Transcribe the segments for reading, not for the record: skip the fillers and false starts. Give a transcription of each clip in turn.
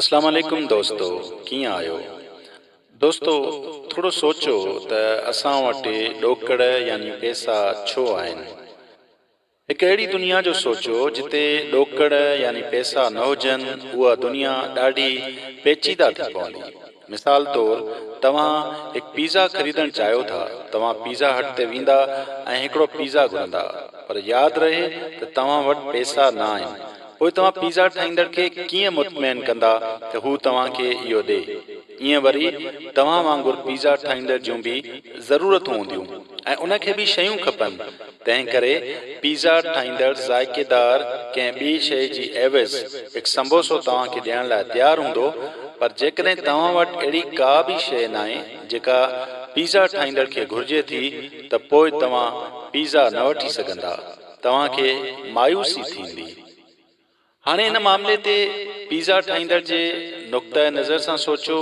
اسلام عليڪم دوستو ڪيئن آهيو؟ دوستو ٿورو سوچو ته اسان وٽ ڏوڪڙ يعني پئسا ڇو آهن؟ هڪ اهڙي دنيا جو سوچو جتي ڏوڪڙ يعني پئسا نه هجن اها دنيا ڏاڍي پيچيده ٿي پوندي. مثال طور توهان هڪ پيزا خريدڻ چاهيو ٿا توهان پيزا هٽ تي ويندا ۽ هڪڙو پيزا گهرندا پر ياد رهي ته توهان وٽ پئسا نه آهن پوء توهان پيزا ٺاهيندڙ کي ڪيئن مطمئن ڪندا ته هو توهان کي اهو ڏي؟ ائين وري توهان وانگر پيزا ٺاهيندڙ جون به ضرورتون هونديون ۽ ان کي به شيون کپن، تنهن ڪري پيزا ٺاهيندڙ ذائقيدار ڪنهن ٻي شيء جي عيوض هڪ سنبوسو توهان کي ڏيڻ لاء تيار هوندو، پر جيڪڏهن توهان وٽ اهڙي ڪا به شيء ناهي جيڪا پيزا ٺاهيندڙ کي گهرجي ٿي ته پوء توهان پيزا نه وٺي سگهندا. توهان کي مايوسي ٿيندي. هاڻي ان معاملي تي پيزا ٺاهيندڙ جي نقطه نظر سان سوچيو.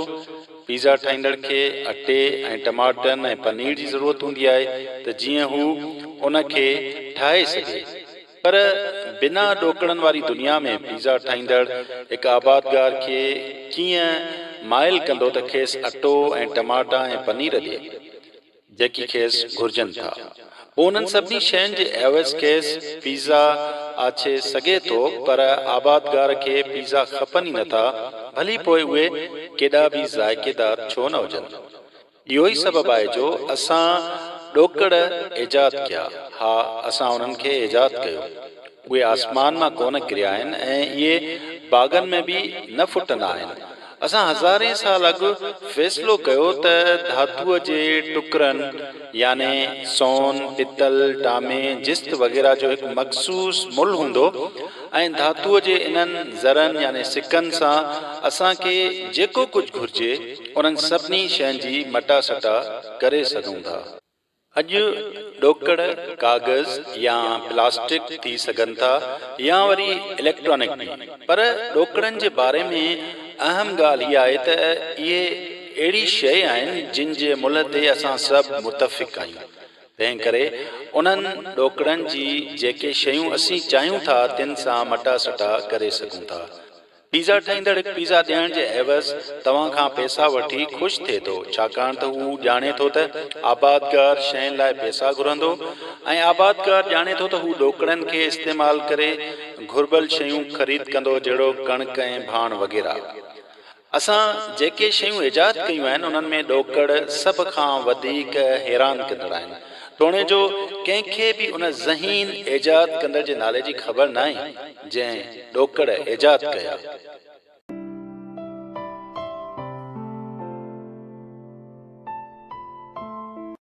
پيزا ٺاهيندڙ کي اٽي ۽ ٽماٽن ۽ پنير جي ضرورت هوندي آهي ته جيئن هو ان کي ٺاهي سگهي. پر بنا ڏوڪڙن واري دنيا ۾ پيزا ٺاهيندڙ هڪ آبادگار کي ڪيئن مائل ڪندو ته کيس اٽو ۽ ٽماٽا ۽ پنير ڏي. جيڪي کيس گهرجن ٿا. هو انهن سڀني شين جي عيوض کيس پيزا آڇي سگهي ٿو پر آبادگار کي پيزا کپن ئي نٿا ڀلي پوء اهي ڪيڏا به ذائقيدار ڇو نه هجن. اهو ئي سبب آهي جو اسان ڏوڪڙ ايجاد ڪيا. ها اسان انهن کي ايجاد ڪيو. اهي آسمان مان ڪونه ڪريا آهن ۽ اهي باغن ۾ به نه ڦٽندا آهن. اسان هزارين سال اڳ فيصلو ڪيو ته ڌاتوء جي ٽڪرن يعني سون، پتل، ٽامي، جست وغيره جو هڪ مخصوص ملهه هوندو ۽ ڌاتوء جي انهن ذرن يعني سڪن سان اسان کي جيڪو ڪجهه گهرجي انهن سڀني شين جي مٽاسٽا ڪري سگهون ٿا. اڄ ڏوڪڙ ڪاغذ يا پلاسٽڪ ٿي سگهن ٿا يا وري اليڪٽرانڪ به پر ڏوڪڙن جي باري ۾ اهم ڳالهه هي آهي ته اهي اهڙي شيء آهن جن جي ملهه تي اسان سڀ متفق آهيون تنهن ڪري انهن ڏوڪڙن جي جيڪي شيون اسين چاهيون ٿا تن سان مٽاسٽا ڪري سگهون ٿا. پيزا ٺاهيندڙ هڪ پيزا ڏيڻ جي عيوض توهان کان پئسا وٺي خوش ٿئي ٿو، ڇاڪاڻ ته هو ڄاڻي ٿو ته آبادگار شين لاء پئسا گهرندو ۽ آبادگار ڄاڻي ٿو ته هو ڏوڪڙن کي استعمال ڪري گهربل شيون خريد ڪندو جهڙوڪ ڪڻڪ ۽ ڀاڻ وغيره. اسان جيڪي شيون ايجاد ڪيون آهن انهن ۾ ڏوڪڙ سڀ کان وڌيڪ حيران ڪندڙ آهن. توڻي جو ڪنهن کي به ان ذهين ايجاد ڪندڙ جي نالي جي خبر ناهي جنهن ڏوڪڙ ايجاد ڪيا.